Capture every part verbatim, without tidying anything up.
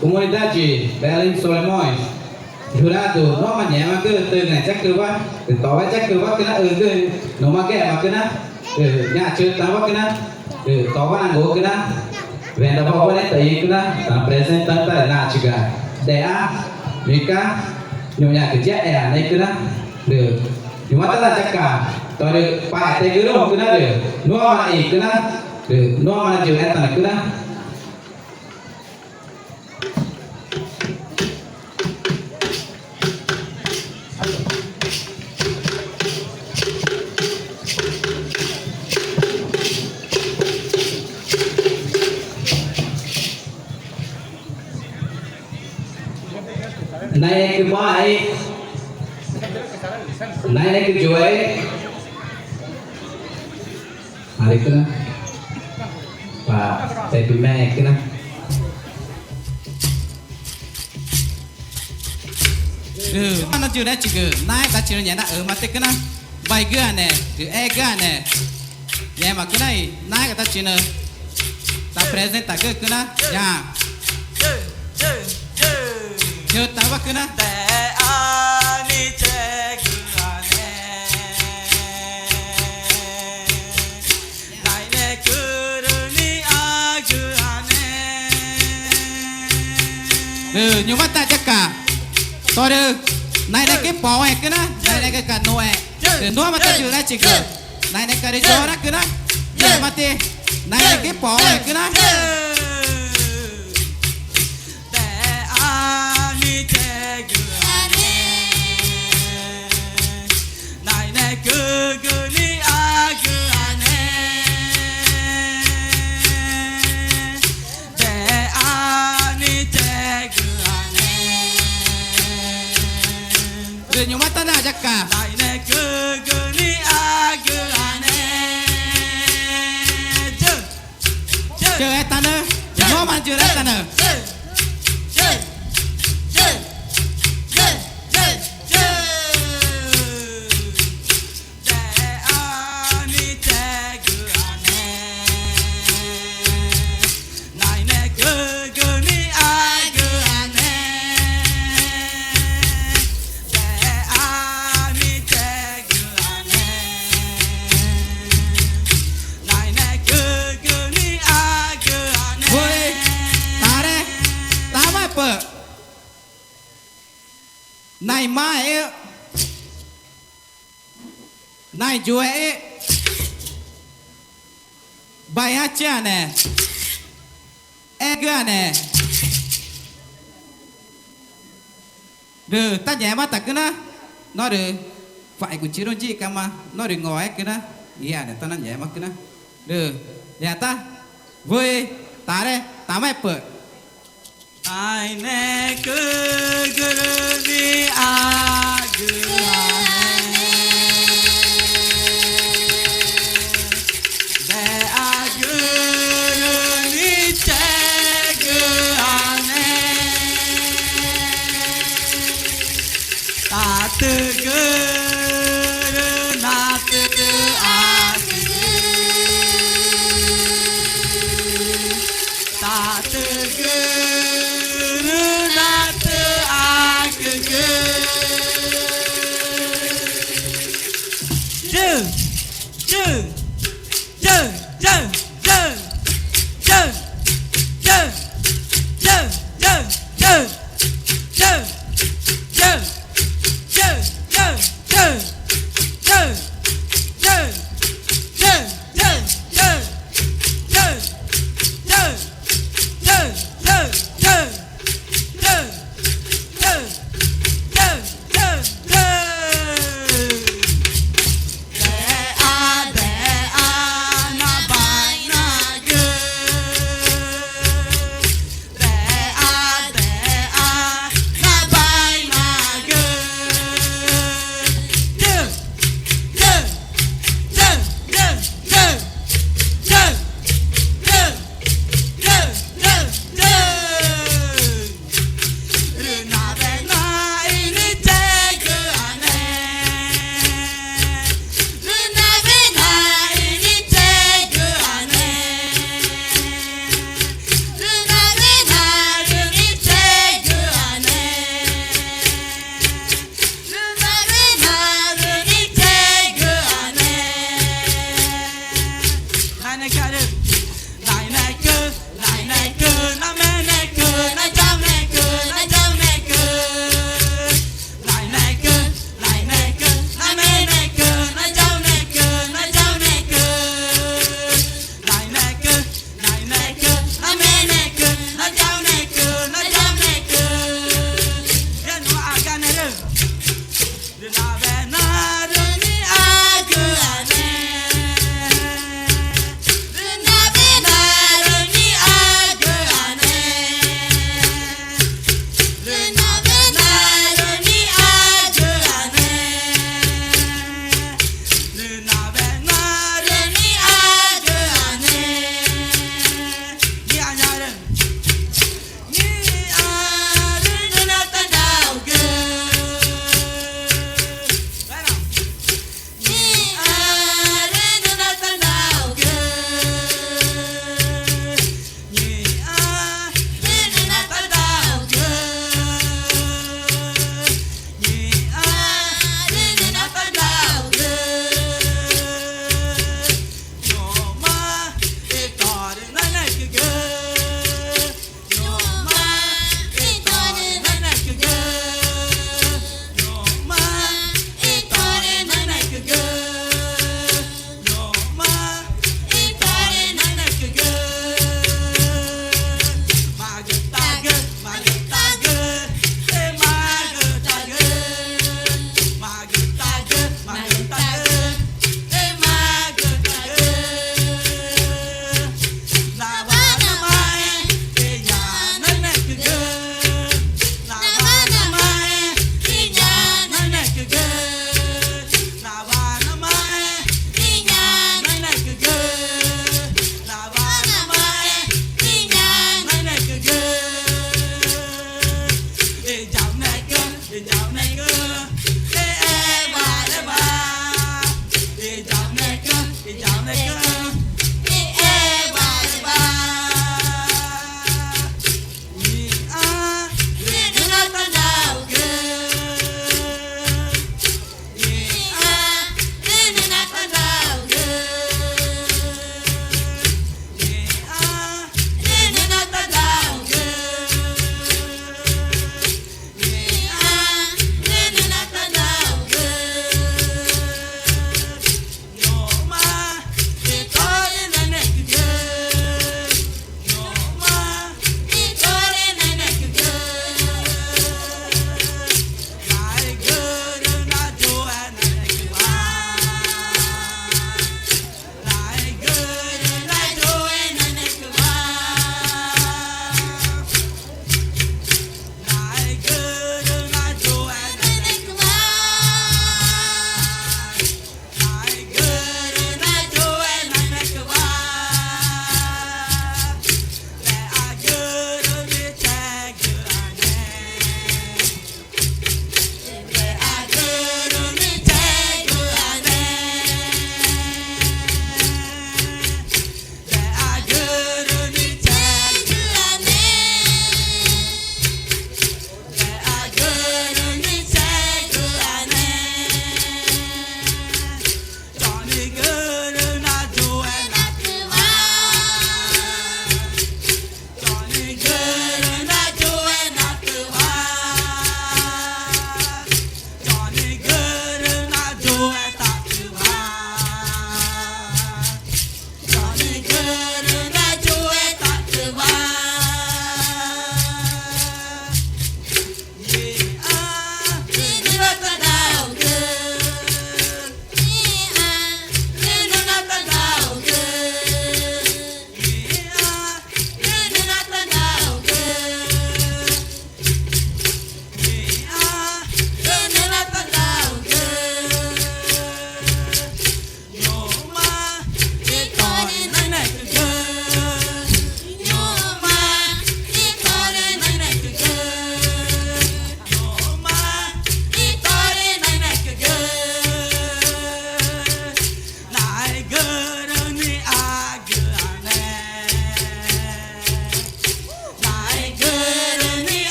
Comunidade Belém Solimões, jurado, nuã ngẽmaãcü tüxü̃ ngẽchacüwa, rü towa chacüwa cüna, ügü nuxmaxẽma cüna, rü ñaã chütawa cüna, rü towa nangu cüna, wenda wawena ta ixĩxü̃ cüna, ta apresenta ta nachiga, dexa, nica, ñuxãcü yíxema cüna, rü ñu̱xma tá nachaca, torü paxetegüruü̃ cüna, rü nuã ngẽma ixĩ cüna, rü nuã ngẽma yüxetana cüna. Nainecü maã, nainecü yuexe. Arü cüna. Pa, pepi me cüna. Rü nayurechigü naẽ tachirü ngẽma naxümatü cüna. Waigüane, rü egüane. Ngẽma cüna i naẽga tachirü. Ta presentagü cüna. Ya. Chütawa cüna. Rü ñu̱xma tá chaca. Torü nainecü poxẽ cüna, nainecü canuẽ. Rü nuã ngẽma tá yurechigü. Nainecü rü yora cüna. Ngẽmatü nainecü poxẽ cüna. Rü ñu̱xma tá nayaca. Yüxetanü. Ñu̱xma yüxetanü. Wüi, tare, tamaxẽpü̱x. Nai maxẽxü̃. Nai yuexü̃. Waiãchiü̃ãne. Egüane. Rü tá ngẽxmata cüna. Norü cua̱xẽgu chirüxü̃ yixcama. Norü ngoxẽ cüna. Ngĩane tá nangẽxma cüna. Rü ya tá. Wüi, tare, tamaxẽpü̱x. Nainecügürü niagüane, deagürü nichegüane, tatügürü natüagügü. Tatügürü natüagügü. Jü, jü, jü, jü, jü.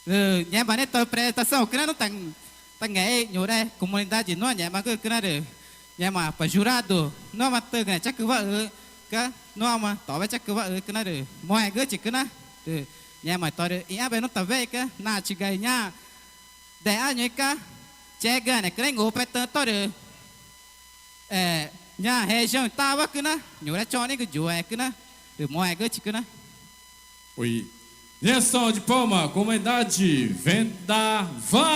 Rü ngẽma ne torü apresentação cüna nu ta, tangexü̃ ñuxre comunidade nuã ngẽmagü cüna rü ngẽma pa jurado nuã ma tügüne chacüwaxü̃ cüna nuã ma towe chacüwaxü̃ cüna rü moxẽgüxü̃chi cüna rü ngẽma torü ĩãbe nu ta wéxü̃ cüna nachiga i ñaã dexã ñuxü̃ i cüna chegüane cüna i ngupetüxü̃ torü ñaã região i tawa cüna ñuxre choxnigü yuxe cüna rü moxẽgüxü̃chi cüna. Oi. Nheso de palma, comunidade Vendaval.